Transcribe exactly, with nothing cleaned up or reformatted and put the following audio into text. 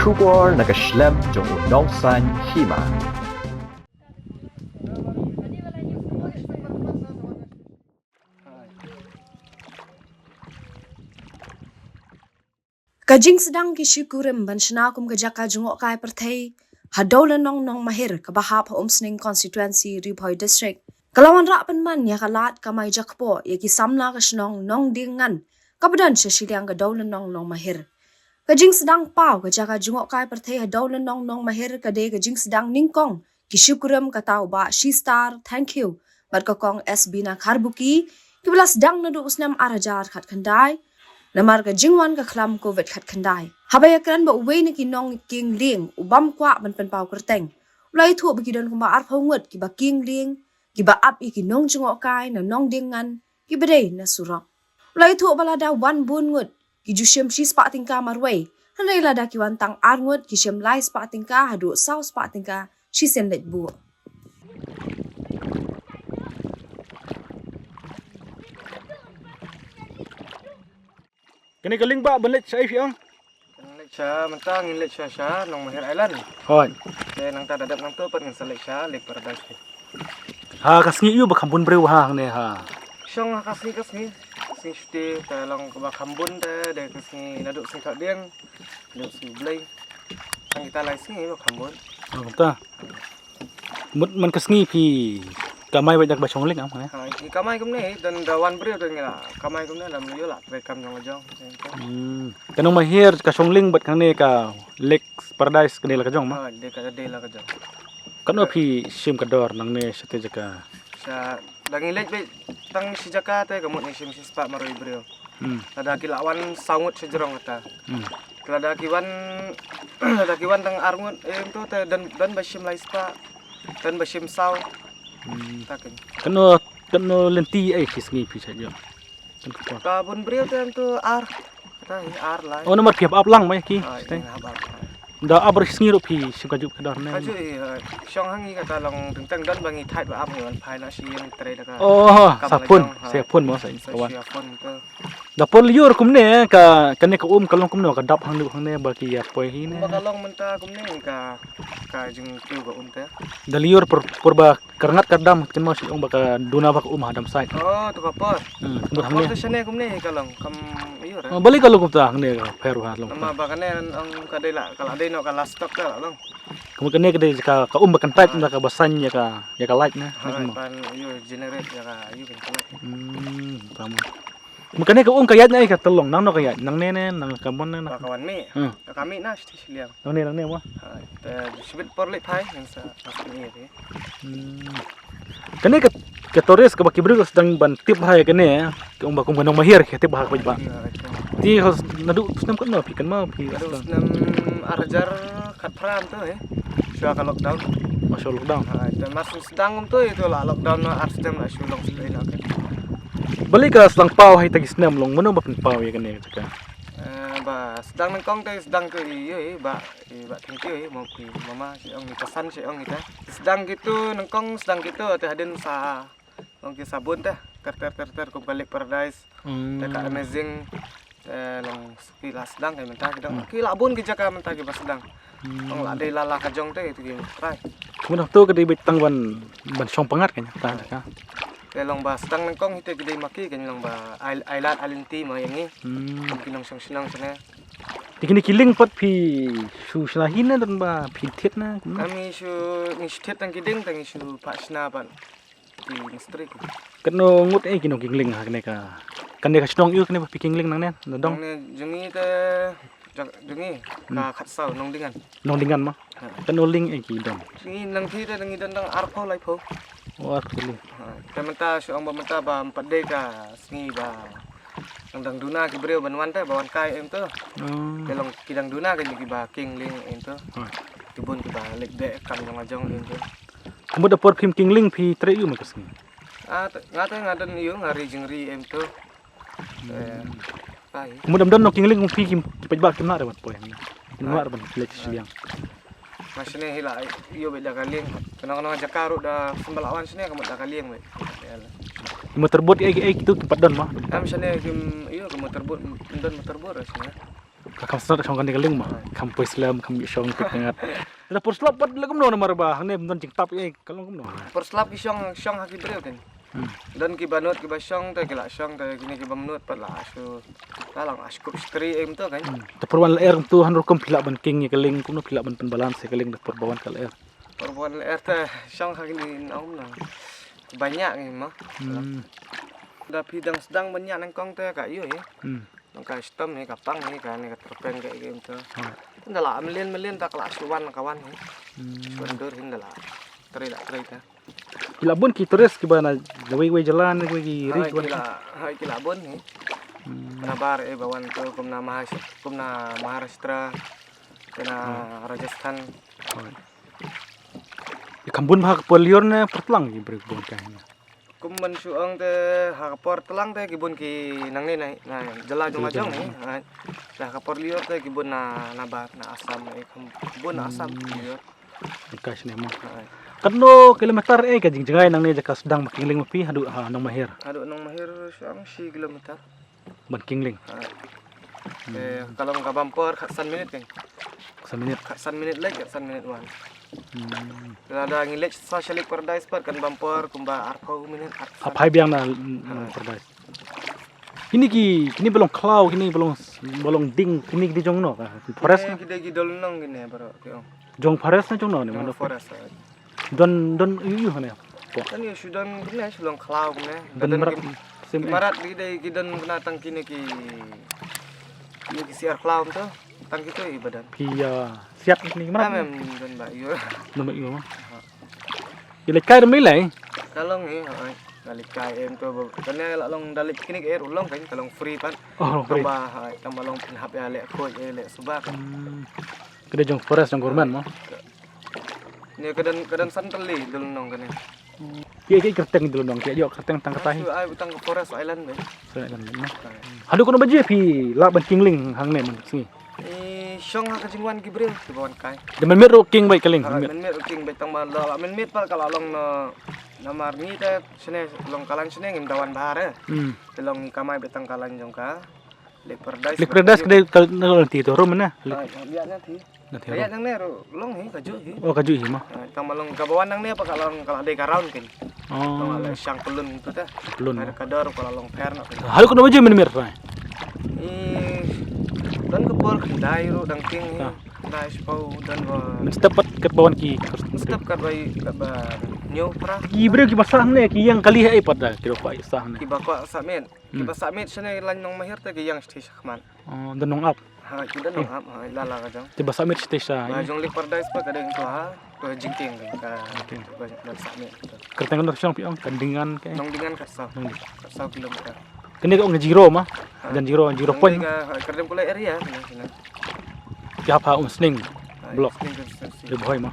Khubor na ka shlem jong u nongsan hima. Ka jingsdang ki shikurim ban shna kum ka jaka jngohkai pyrthei ha Dawlynnong Nongmahir kaba hap ha Umsning Constituency, Ri Bhoi District, ka la wanrah pynman ïa ka lad kamai jakpoh ïa ki samla ka shnong Nongdiengngan kaba don sha shiliang ka Dawlynnong Nongmahir. Ka jingsdang paw ka jaka jngohkai pyrthei ha Dawlynnong Nongmahir ka dei ka jingsdang nyngkong ki shikurim kata u Bah Shistar Thangkhiew bad ka Kong Esbina Kharbuki, kiba la sdang naduh u snem ar hajar khatkhyndai namar ka jingwan ka khlam Covid khatkhyndai. Haba ïakren bad uwei na ki nongkieng lieng u bym kwah ban pynpaw kyrteng, u la ïathuh ba ki don kumba arphew ngut kiba kieng lieng kiba ap ïa ki nongjngohkai na Nongdiengngan kiba dei na surok. U la ïathuh ba lada wan bun ngut ki ju shim shispah tyngka marwei, hynrei lada ki wan tang ar ngut ki shim laispah tyngka haduh sawspah tyngka shisien leit buh. Kane ka lyngba ban leit sha ei phi ong? Kan leit sha mynta ngin leit sha sha Nongmahir Island. Hooid. Te nangta da dep nangto pat ngin sa leit sha Lake Paradise te. Ha ka sngi ïu ba kham bun briew ha hangne ha? Shong ha ka sngi ka sngi. Sngi shuti te long kaba kham bun te dei ka sngi naduh sngi Thohdieng, naduh sngi Blei. Tang kita lai sngi ba kham bun. Oh, kumta. Mut man ka sngi phi kamai bad dak ba shong lyng am ne? Ha, ki kamai kumne don da wan briew don ngi la kamai kumne lam ïoh la trei kam jong la jong. Hmm. Ka Nongmahir ka shong lyng bad kane ka Lake Paradise kane la ka jong ma? Ha, dei ka dei la ka jong. Katno phi shim ka dor nangne sha te jaka? Sha da ngi leit beit tang shi jaka te ka mut ngi shim shispah marwei briew. Hmm. Lada ki la wan saw ngut sha jrong kata. Hmm. Lada ki wan lada ki wan tang ar ngut em to te don don ba shim laispah. Don ba shim saw. Hmm. Ta ken. Katno katno lynti ei shi sngi phi sha jong? Ka bun briew te em to ar. Kata hi ar lai. Oh, namar phi hap ap lang mai ki. Ah, stai. Ïa, hap ap. Da ap ri sngi ruh phi shim kajuh ka dor ne. Kajuh hi, eh, shong hangi kata long teng teng don ba ngi thait ba ap ngi wan phai na shi ïing trei da ka. Oh, kam sa la phone, jong, ha. Sa phone mo sa. Sa kawan. Shi phone to. Da por lyiur kumne ka kane ka um ka long kumno ka dap hangnu hangne ba ki ïa poi hi ne. Ba ka long mynta kumne ka ka jingkiew ka um te. Da lyiur por por ba Ka rngat ka dam kin mo shi ong ba ka duna ba ka um ha dam side. Oh, to ka por. Hmm, ka por hangne. Te shane kumne ka long kam ïoh re. Oh, balei ka long kumta hangne ka pher ha long. Namar ba kane ong ka dei la ka la dei noh ka last stop ka la long. Kumne kane ka dei ka ka um ba kan tait na ka ba saiñ ïa ka ïa ka light na. Ha, pan ïoh generate ïa ka ïoh kan. Hmm, tamam. Mynta kane ka um ka ïaid na ei ka tyllong, nangno ka ïaid, nangne ne, nang ka mon ne, nang. Ba ka wan mih. Hmm. Ka ka mih na shiti shiliang. Nangne, nangne mo. Ha, te shibit por leit phai, ngan sa, sa mih te. Hmm. Kane ka, ka tourist kaba ki briew sdang ban tip bha ïa kane, ka um ba kum ka Nongmahir, ka tip bha ka ba. Ïa, ïa. Te hos naduh snem katno phi kan ma phi. Naduh snem ar hajar khatphra to eh. Shuwa ka lockdown. Oh, shuwa lockdown. Ha, te mar shu sdang um to, ïa to la lockdown na ar snem la shu long sdang na ka. Balei ka sdang paw ha ita ki snem long, mano ba pynpaw ïa kane ka? Eh, ba sdang nyngkong te sdang ka ïa, ïa, ba, ïa, ba thank you, ïa, mo ki mama, shi ong ita san, shi ong ita. Sdang kito, nyngkong sdang kito, te hadien sa, long ki sabun te, ter, ter, ter, ter, kum ka Lake Paradise. Hmm. Te ka amazing. Te long ki la sdang ka mynta ki dang. Hmm. Ki la bun ki jaka mynta ki ba sdang. Hmm. Long la dei la la ka jong te ki trai. Kumno to ka dei beit tang ban ban shong pangat ka ta ka. Te long ba sdang nyngkong hi te ki dei ma ki ka long ba ai ai lad ai lynti ma ïa ngi. Hmm. Ki nongshong shnong shane. Te kine ki lieng pat phi shu shna hi ne don ba phi thied na. Kami shu ngi shu thied tang ki dieng tang ngi shu phah shna pat. Ki mistri ki. Katno ngut eh ki nongkieng lieng ha kane ka, kane ka shnong ïa kane ba phi kieng lieng nangne na dong. Nangne jong ngi te, jong ngi ka khatsaw Nongdiengngan. Nongdiengngan ma. Ha. Katno lieng eh ki don. Jong ngi nangthie te ngi don tang arphew laiphew. Oh, arphew lieng. Ha. Te mynta shu ong ba mynta ba ym pat dei ka sngi ba Nang dang duna ki briew ban wan te ba wan kai em tu. Hmm. Te long ki dang duna ki, ki ba kieng lieng em tu. Hmm. Ki bun ki ba leit beh kam jong la jong em tu. Kumba da por phim kieng lieng phi trei ïu ma ka sngi. Ah, te, nga te nga don ïu nga ri jingri em tu. Hmm. Eh, ai. Kumba dam don no kieng lieng phi ki, ki paidbah kim lah re ban poi. Kim lah re ban leit shiliang. Nga shane hi la ïoh beit da ka lieng. Kano kano jaka ruh da symbai la wan shane ka mut da ka lieng beit. Ki motor boat ei ei tu ki pat don ma. Em shane kim ïoh ki motor boat, don motor boat shane. Ka kham sngewtynnat shong kane ka lieng mo. Kham poi slem, kham ïoh shong kut ngat. Da por slap pat la kumno namar ba hangne ym don jingtap ei, ka long kumno? Por slap ki shong, shong ha ki briew kein. Hmm. Don ki ba nud ki ba shong te ki la shong te kine ki bym nud pat la shu. La lang shu kup shtri em to kein. Hmm. Da por wan lyer kumto hangno rukom phi lah ban king ïa ka lieng kumno phi lah ban pynbalance ïa ka lieng da por ba wan ka lyer. Por ba wan lyer te shong ha kine na um na. Ba ñiah ngi mo. Hmm. Da phi dang sdang ba ñiah nyngkong te ka ïoh ïa. Hmm. Nang ka shitom hi ka pang hi ka ne ka tyrpeng ka ïa em to. Ha. Nda la mlien mlien ta ka la shu wan ka wan hi. Hmm. Shu wan dur hi nda la. Trei la trei ta. Ki la bun ki tourist kiba na wei wei jylla ne wei ki ri Hai, kiba ki la, hai, ki la bun hi. Hmm. Na bar e ba wan to kumna Mahash-, kumna Maharashtra, kumna Hmm. Rajasthan. Hai. Ki kham bun bha ka por lyiur ne por tlang ki briew bun ka hi. Kum ban shu ong te ha ka por tlang te ki bun ki nangne na, na jylla jong Jylla jong jong. Hi. Ha. Te ha ka por lyiur te ki bun na, na bar na Assam, eh, kham bun na Assam Hmm. lyiur. Ka shane mo. Ha. Katno kilometer eh ka jingjngai nangne jaka sdang ba king lieng ma phi haduh ha Nongmahir. Haduh Nongmahir shu ong shi kilometer. Ban king lieng. Ha. Hmm. Eh, ka long ka bam por khatsan minit kein. Khatsan minit. Khatsan minit leit, khatsan minit wan. Hmm. Lada ngi leit sa sha Lake Paradise pat kan bam por kumba arphew minit, arphew Ha phai biang na, mm, Ha. Paradise. Kine ki, kine ba long khlaw, kine ba long, ba long ding, kine ki dei jong no ka forest Kine na? Ki dei ki dol nong kine baroh ki ong. Jong forest na jong no ne Jong mano? Forest. Ha. Don, don ïu ïu hane. Don ïu shu don kine shu long khlaw kine. Don mrad. Sim eh. Mrad ki dei ki don kena tang kine ki. Ïu ki siar khlaw to. Tang kito i badan. Ki, ah, siat ni mrad. Mem don ba ïu. Don ba ïu. Ki leit kai dam lei. Ka long hi, ha. Ka leit kai em to ba. Kane la long da leit picnic er u long kan ka long free pat. Oh, long free. Tang ba, ha, tang ba long pynhap ïa leh khuid ïa leh suba kan. Hmm. Ka dei jong forest jong government mo. Ne ka don, ka don san tylli dul nong kane. Ki, ki kyrteng dul nong, ki ïoh kyrteng tang kata hi. Ai, ai, tang ka forest island ne. Forest island ne. Haduh katno baje phi lah ban king lieng hangne man sngi. I shong ha ka jingwan ki briew ki ban kai. Da mynmiet ruh king beit ka lieng, mynmiet. Mynmiet ruh king beit tang ba la mynmiet pat ka la long na, namar ngi te shane long ka lain shane ngim da wan bha re. Hmm. Te long ngi kamai beit tang ka lain jong ka. Lake Paradise. Lake Paradise ka dei ka na ti to rum na. Ai, biang na ti. Na ti rum. Biang nang ne ru long hi ka ju hi. Oh, ka ju hi mo. Ai, tang ba long ka ba wan nang ne pat ka long ka la dei ka round kein. Oh. Tang ba la shang pyllun to ta. Pyllun. Ai, ka dor ka la long pher na. Haduh katno baje mynmiet rai? I don ka por khyndai ruh dang king hi. Ah. Khyndai shiphew don ba. Mynstep pat kat ba wan ki. Mynstep kat ba, kat ba ñiew phra. Ki briew ki ba sah ne ki ïeng kali ha i pat da ki ruh ba sah ne. Ki ba kwah sah miet. Hmm. Kiba sah miet shane lain Nongmahir te ki ïeng shatei shakhmat. Oh, don nongap. Ha, ki don nongap, ha, la la ka jong. Te ba sah miet shatei sha. Ba jong Lake Paradise pat ka dei to ha, to jingkieng ka. Jingkieng. Ba, ba sah miet. Kyrteng ka nongshong phi ong, ka Dingan ke. Nongdingan Khatsaw. Nongdingan. Khatsaw kilometer. Kane ka ong zero mo. Ha. Jan zero, zero point. Kane ka, ha, Kyrdan Kulai area, kane, kane. Ki hap ha Umsning. Ha, block. Umsning constituency. Ri Bhoi mo.